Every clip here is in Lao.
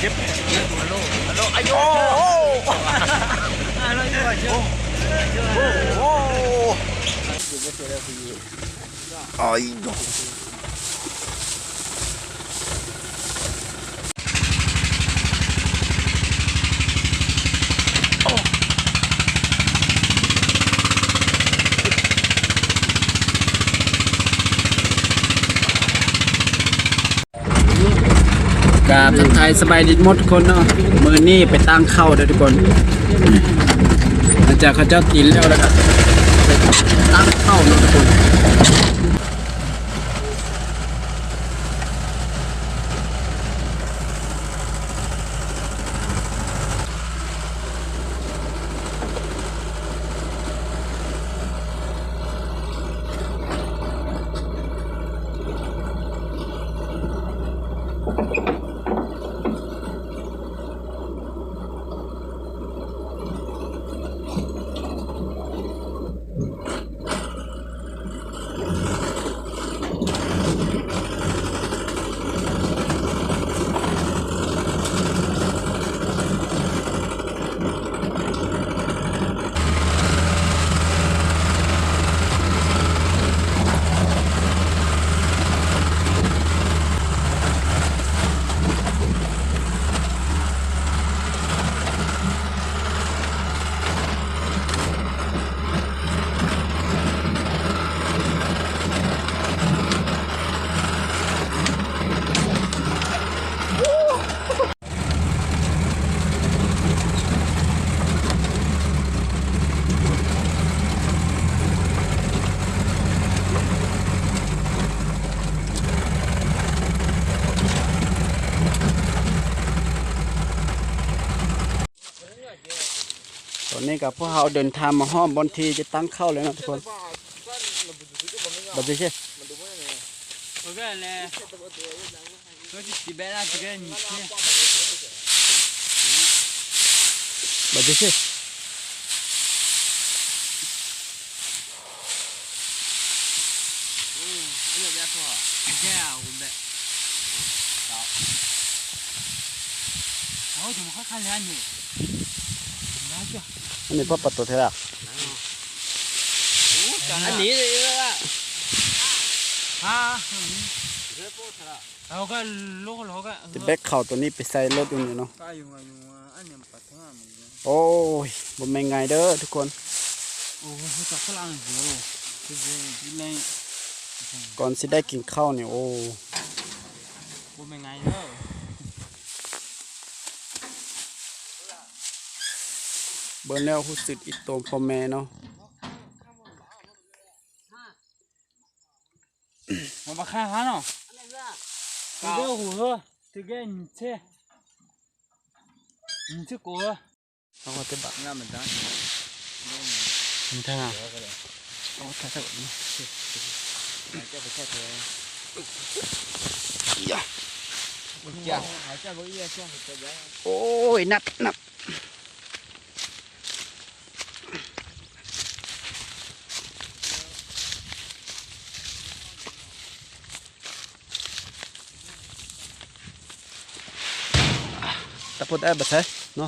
โอ้โห โอ้โห โอ้โห ไอ้ดอก ກາບທັກທາຍສະບາຍດີໝົດທຸກຄົນເນາະ. ມື້ນີ້ໄປຕັ້ງເຂົ້າເດີທຸກຄົນ. ຫຼັງຈາກເຂົາເຈົ້າຕີນແລ້ວ ແລ້ວກໍໄປຕັ້ງເຂົ້າເນາະທຸກຄົນ. ຕອນນີ້ກໍພວກເຮົາເດີນທາງມາຮອດບ່ອນທີ່ຈະຕັ້ງເຂົ້າແລ້ວເນາະທຸກຄົນ. ບັດເດເຊ ບັດເດເຊ. ອັນນີ້ພໍປະຕູເທື່ອລະ ອັນນີ້ເລີຍລະ ຮະ ເຮົາກໍໂລກ ເຮົາກໍ ຈະແບກເຂົ້າໂຕນີ້ໄປໃສ່ລົດຢູ່ນີ້ເນາະ. ໂອ້ຍ ບໍ່ແມ່ນງ່າຍເດີທຸກຄົນ ກ່ອນຊິໄດ້ກິນເຂົ້ານີ້ ໂອ້ ບໍ່ແມ່ນງ່າຍເດີ ເບິ່ງແລ້ວຮູ້ສຶກອິດໂຕນພໍ່ແມ່ເນາະ. ໂອ້ຍ ໜັກ ໜັກ. ຕາໂພດແອບໃສ່ເນາະ.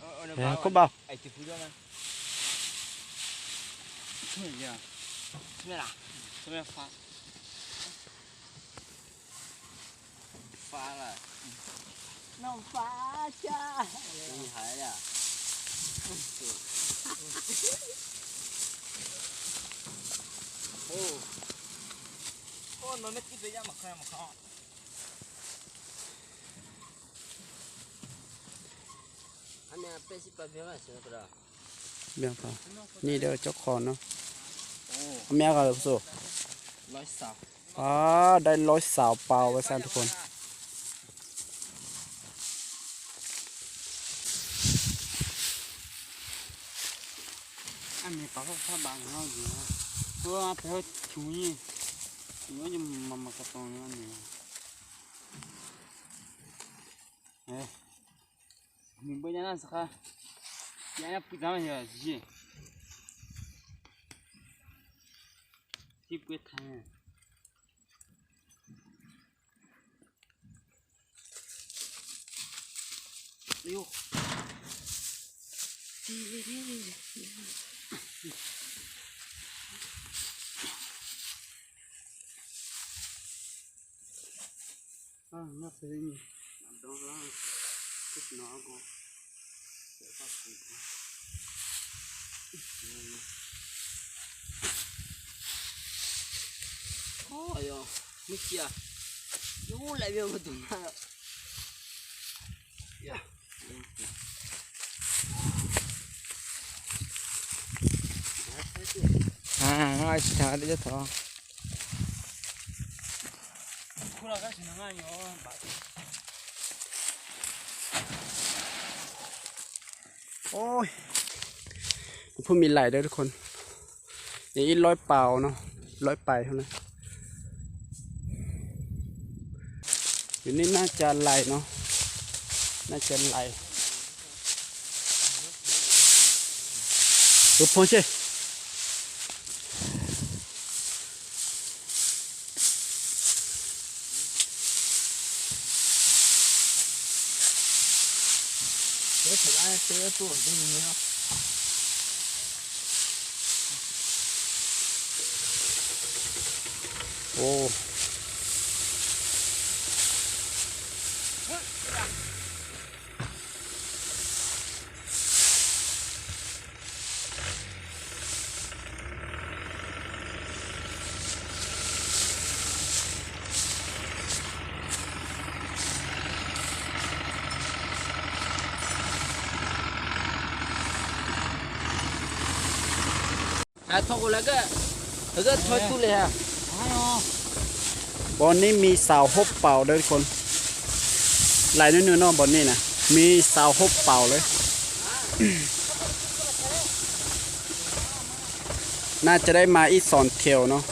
ເອີ ໂຄດເບົາ ແມ່ນ ນີ້ເດີເຈົ້າຂອງເນາະ. ແມ່ນ ຮ້ອຍຊາວ ອ່າ ໄດ້ຮ້ອຍຊາວປາວວ່າຊັ້ນທຸກຄົນ. ອັນນີ້ປາ ປາບາງເຮົາຢູ່ ເພາະວ່າໄປເຮັດຊຸຍ ຊຸຍ ມັນ ມັນກະຕ້ອງອັນນີ້ ເອີ.你不要那啥，别人不咱们学习，去不谈。哎呦！ໂອ້ຍ ຜູ້ມີຫຼາຍເດີທຸກຄົນ ຍັງອີກຮ້ອຍປາວເນາະ ຮ້ອຍປາຍເທົ່ານັ້ນ ຢູ່ນີ້ໜ້າຈະຫຼາຍເນາະ ໜ້າຈະຫຼາຍ. Vous pensez? ອ່າ ຖອດ ແລ້ວກໍ ແລ້ວກໍຖອດ ເອີ ຕູ້ເລີຍຮະ ບໍ່ອນນີ້ມີຊາວຫົກປາວເດີທຸກຄົນ ຫຼາຍໜ້ອຍໆເນາະ ບ່ອນນີ້ນະ ມີຊາວຫົກປາວເລີຍ ໜ້າຈະໄດ້ມາອີກສອງແຖວເນາະ.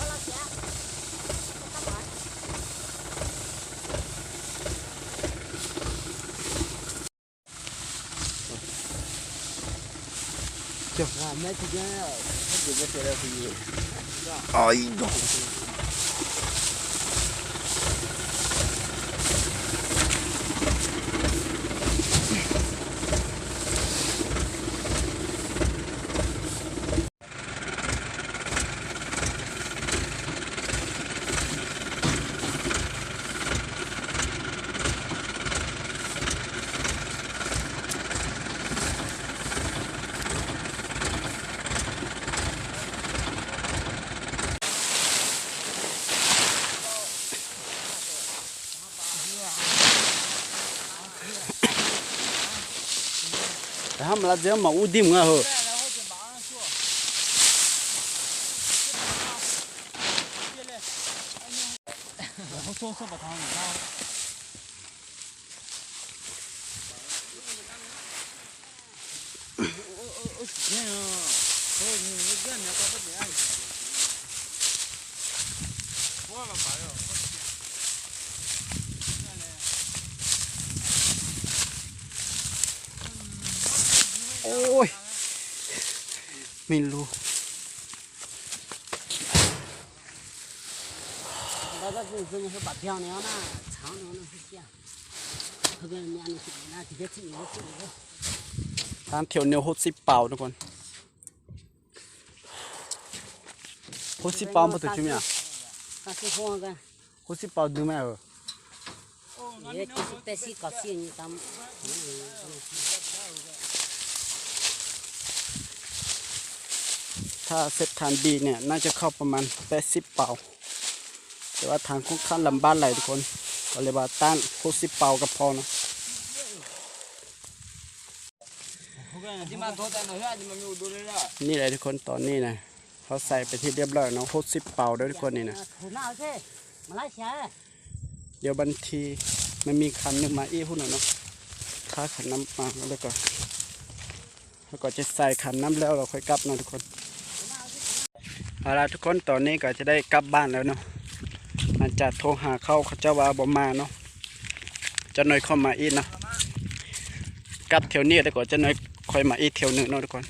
ໂອ້ຍ ມີຮູ ທາງແຖວນີ້ຫົກສິບປາວທຸກຄົນ ຫົກສິບປາວບໍ່ຖືກຈຸແມ່ນຫຍັງ ຫົກສິບປາວດຶງແມ່ເອີ. ເອີ ແປດສິບ ເກົ້າສິບນີ້ຕາມ ຖ້າເສັ້ນທາງດີນີ້ໜ້າຈະເຂົ້າປະມານແປດສິບປາວ ແຕ່ວ່າທາງຂ້ອນຂ້າງລຳບາກຫຼາຍທຸກຄົນ ກໍເລີຍວ່າຕ້ານຫົກສິບປາວກໍພໍເນາະ. ນີ້ແຫຼະທຸກຄົນ ຕອນນີ້ນະ ເຮົາໃສ່ໄປທີ່ຮຽບຮ້ອຍເນາະ ຫົກສິບປາວເດີທຸກຄົນນີ້ນະ. ດຽວບາງທີມັນມີຄັນໜຶ່ງມາອີກພຸ້ນນະເນາະ ຖ້າຄັນນັ້ນມາແລ້ວກໍ ເຮົາກໍຈະໃສ່ຄັນນັ້ນແລ້ວ ແລ້ວຄ່ອຍກັບນະທຸກຄົນ. ເອົາລະທຸກຄົນ ຕອນນີ້ກໍຈະໄດ້ກັບບ້ານແລ້ວເນາະ ຫຼັງຈາກໂທຫາເຂົາ ເຂົາເຈົ້າວ່າບໍ່ມາເນາະ ຈັກໜ່ອຍເຂົາມາອີກເນາະ. ກັບແຖວນີ້ແລ້ວກໍຈັກໜ້ອຍຄ່ອຍມາອີກແຖວໜຶ່ງເນາະທຸກຄົນ.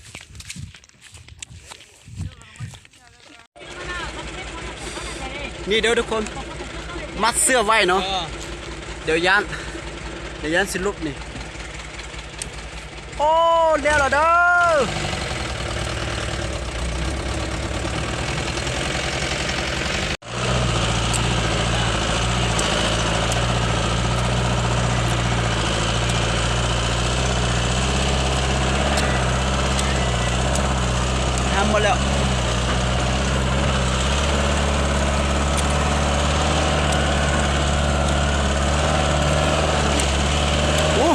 ນີ້ເດີທຸກຄົນ ມັດເສື້ອໄວ້ເນາະ. ເອີ ດຽວຢ້ານ ດຽວຢ້ານຊິຫຼຸດນີ້. ໂອ້ ແລ້ວລະເດີ. ທຳໝົດແລ້ວ. ໂອ້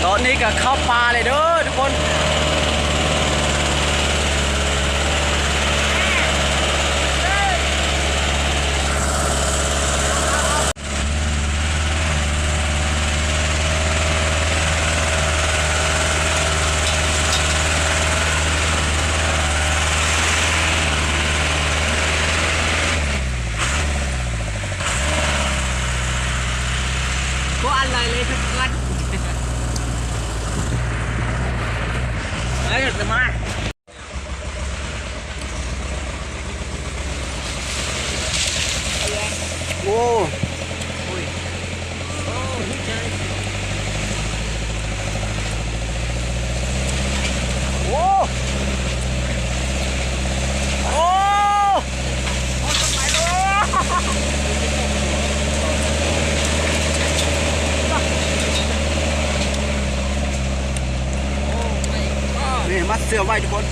ຕອນນີ້ກໍເຂົ້າປ່າເລີຍເດີທຸກຄົນ. ບໍ່ອະໄລເລີຍທຸກຄົນ. ເອີ ສະບາຍ. ໂອ້ ໂອ້ ໂອ້ ນີ້ ມັດເສື້ອໄວ້ທຸກຄົນ.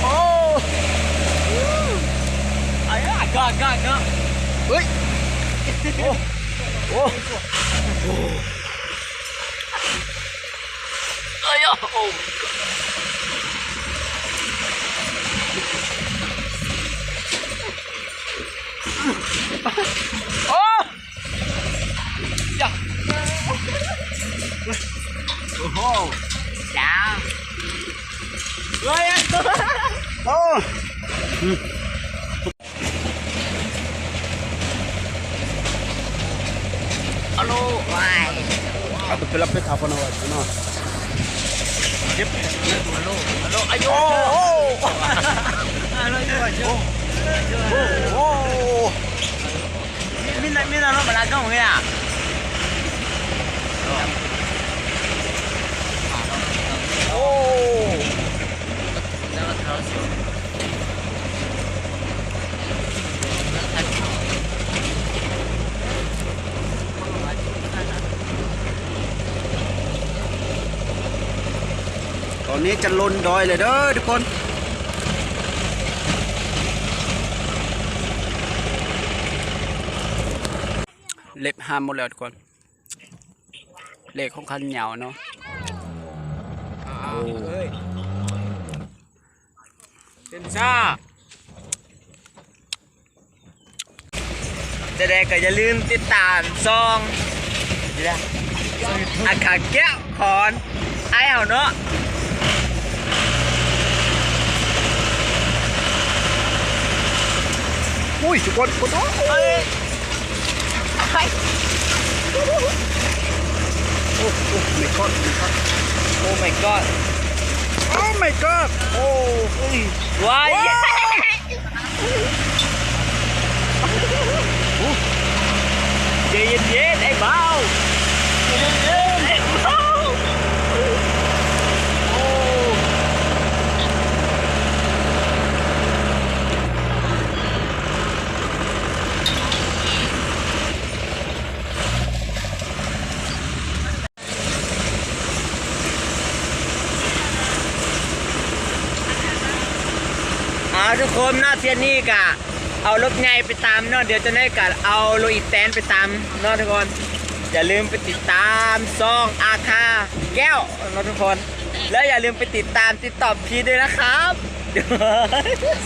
ໂອ້ ອາຍາ ກະ ກະ ກະ ເຮີ້ຍ ໂອ້ ໂອ້ ໂອ້ ອາຍາ ໂອ້ ໂອ້ ຢາ ໂອ້ໂຫ ຈ້າ ເຮີ້ຍ ໂອ້ ອາໂລ ວາຍ ອາໂລ ອາໂລ ອາໂຍ ໂອ້ ໂອ້ Mira, mira, no, me la como, mira. Oh. ຕອນນີ້ຈະລົງດອຍແລ້ວເດີທຸກຄົນ. ເລັບຫ້າມໝົດແລ້ວທຸກຄົນ ເລກຂອງຄັນຍາວເນາະ. ອ້າວ ໂອ້ ເອີຍ ເຕັມຊາ. ຈັ່ງໃດກໍຢ່າລືມຕິດຕາມຊ່ອງ ອາຄາແກ້ວຂອງອ້າຍເຮົາເນາະ. ໂອ້ຍ ທຸກຄົນ ໂອ້ຍ ໂອ້ ໂອ້ my god my god ໂອ້ my god ໂອ້ my god ໂອ້ ເຮີ້ຍ ວ້າຍ ວ້າຍ ໂອ້ ໃຈເຢັນໆ ໄອ້ບ່າວ ໃຈເຢັນໆ ໄອ້ບ່າວ ໂອ້. ເ ເອົາທຸກຄົນເນາະ ເທື່ອນີ້ກະເອົາລົດໃຫຍ່ໄປຕາມເນາະ ດຽວຈັ່ງໃດກະເອົາລົດອີແຕນໄປຕາມເນາະທຸກຄົນ. ຢ່າລືມໄປຕິດຕາມຊ່ອງອາຄາແກ້ວເນາະທຸກຄົນ ແລະຢ່າລືມໄປຕິດຕາມຕິກຕັອກພີດ້ວຍນະຄັບ.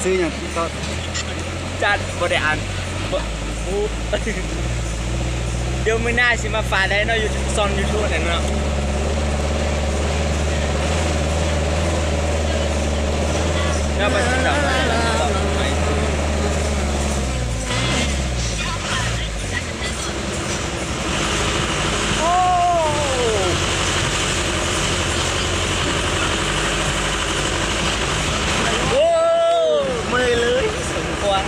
ຊື່ຫຍັງຕິກຕັອກ? ຈັດ ບໍ່ໄດ້ອ່ານ ບໍ່ ດຽວມື້ໜ້າຊິມາຝາກໄດ້ເນາະ ຢູ່ຊ່ອງຢູທູບນັ້ນເນາະ. ໂອ້ ໂອ້ ເມື່ອຍເລີຍສົມຄວນ.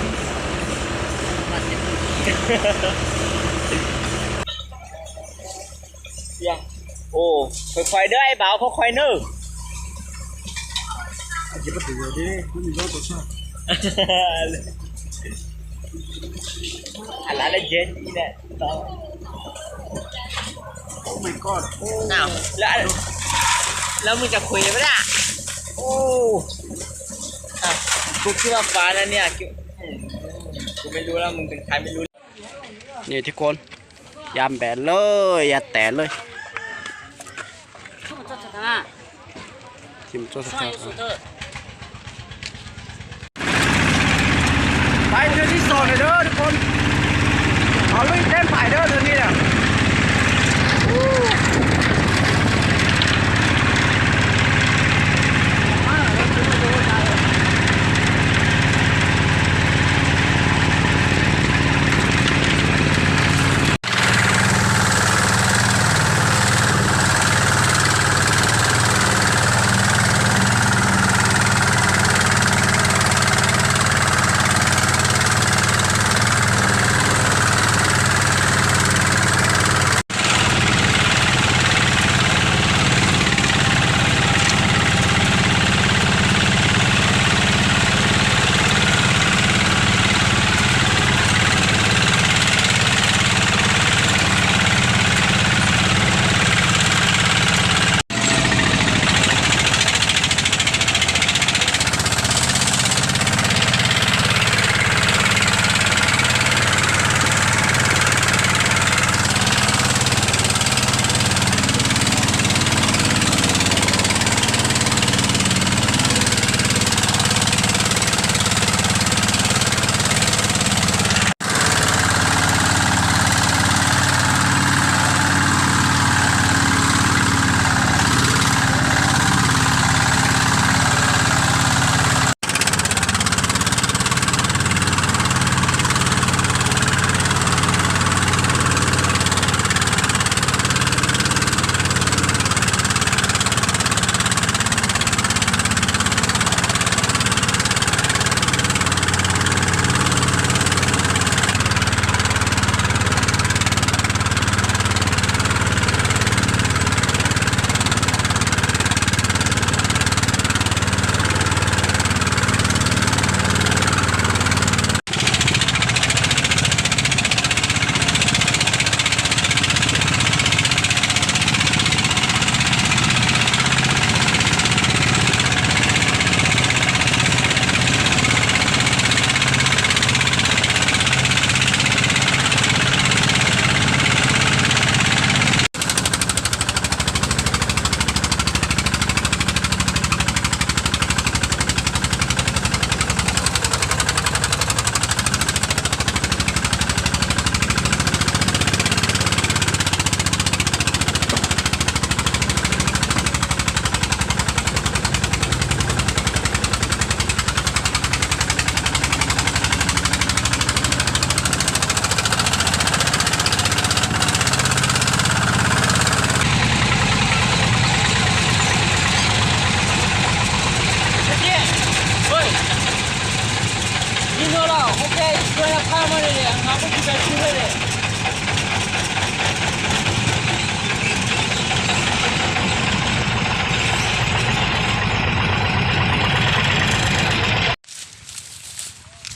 ໂອ້ ຄ່ອຍໆເດີອ້າຍບ່າວ ຄ່ອຍໆເດີ. ອັນລະເຢັນອີແຫຼະ. Oh my god. ອ້າວ ແລ້ວ ແລ້ວມຶງຈະຄຸຍໄດ້ບໍ່ລະ? ໂອ້ ອ່ະ ກູຄິດວ່າຟ້ານັ້ນເນຍ ກູ ອືມ ກູໄມ່ຮູ້ລະ ມຶງເປັນໃຄໄມ່ຮູ້. ນີ້ທຸກຄົນ ຢາມແບນເລີຍ ຢ່າແຕະເລີຍ. ໄປເທື່ອທີສອງເດີທຸກຄົນ ເອົາລຸຍເຕັມໄປເດີເທື່ອນີ້ນະ.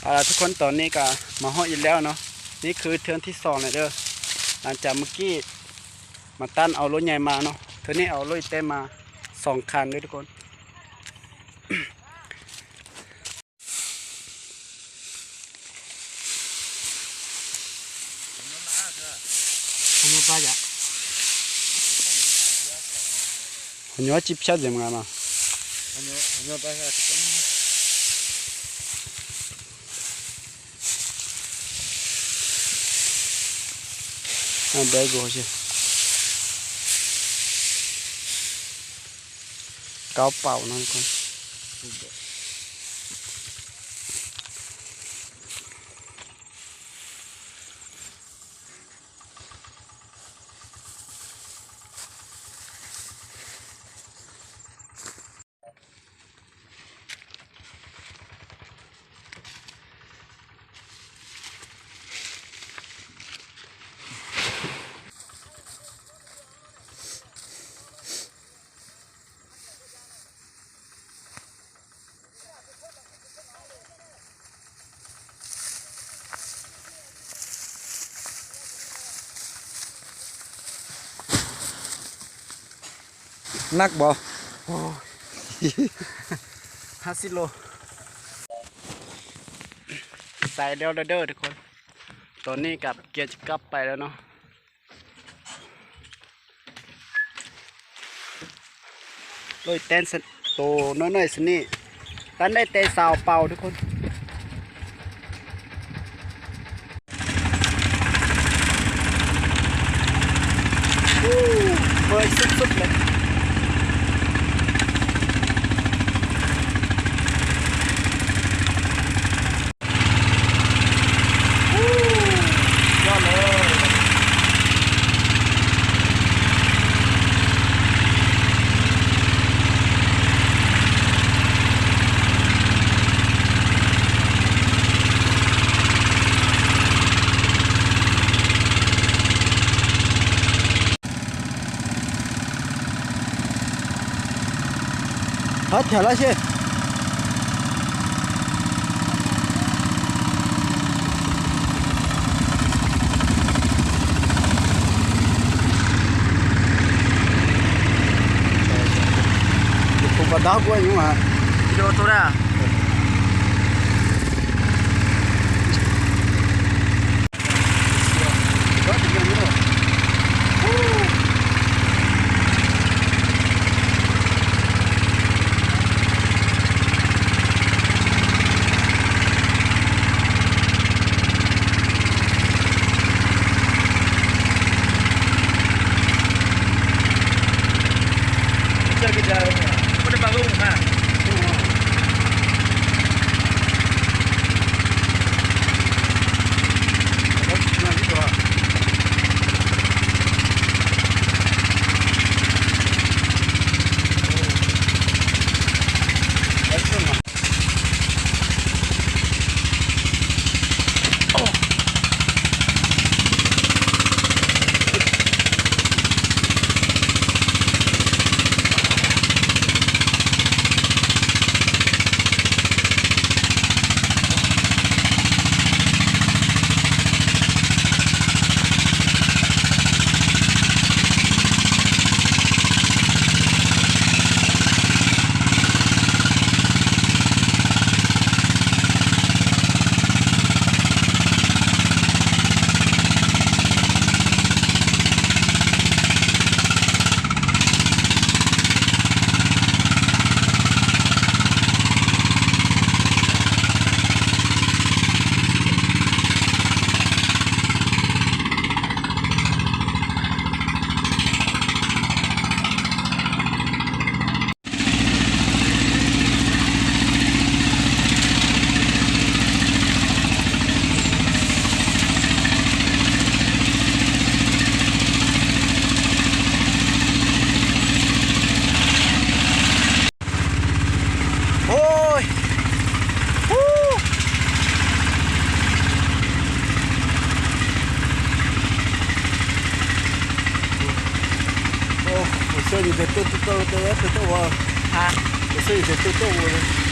ເອົາລະທຸກຄົນ ຕອນນີ້ກະມາຮອດອີກແລ້ວເນາະ. ນີ້ຄືເທື່ອທີສອງແລ້ວເດີ ຫຼັງຈາກມື້ກີ້ມາຕັນເອົາລົດໃຫຍ່ມາເນາະ. ເທື່ອນີ້ເອົາລົດອີແຕນມາສອງຄັນເດີທຸກຄົນ. Hanyo chip chat jam ngama. Hanyo, hanyo ta ka. Ah, dai go je. Kau pau na kon.ໜັກບໍ່? ໂອ້ຍ ຫ້າສິບໂລ. ໃສ່ແລ້ວເດີທຸກຄົນ. ຕອນນີ້ກັບ ກຽຈະກັບໄປແລ້ວເນາະ. ໂອ້ຍ ແຕ່ນ ໂຕນ້ອຍໆຊະນີ້ ຕັນໄດ້ແຕ່ຊາວເປົ່າທຸກຄົນ. ໂອ້ ເມື່ອຍສຸດໆເລີຍ. ໂອ້ຍ ໂອ້ ໂອ້ ເຊີນເປັນຕຸດຕຸດໂຕເຕີເຕີໂຕວ່າ ຮະ ເຊີນເປັນຕຸດໂຕເຕີ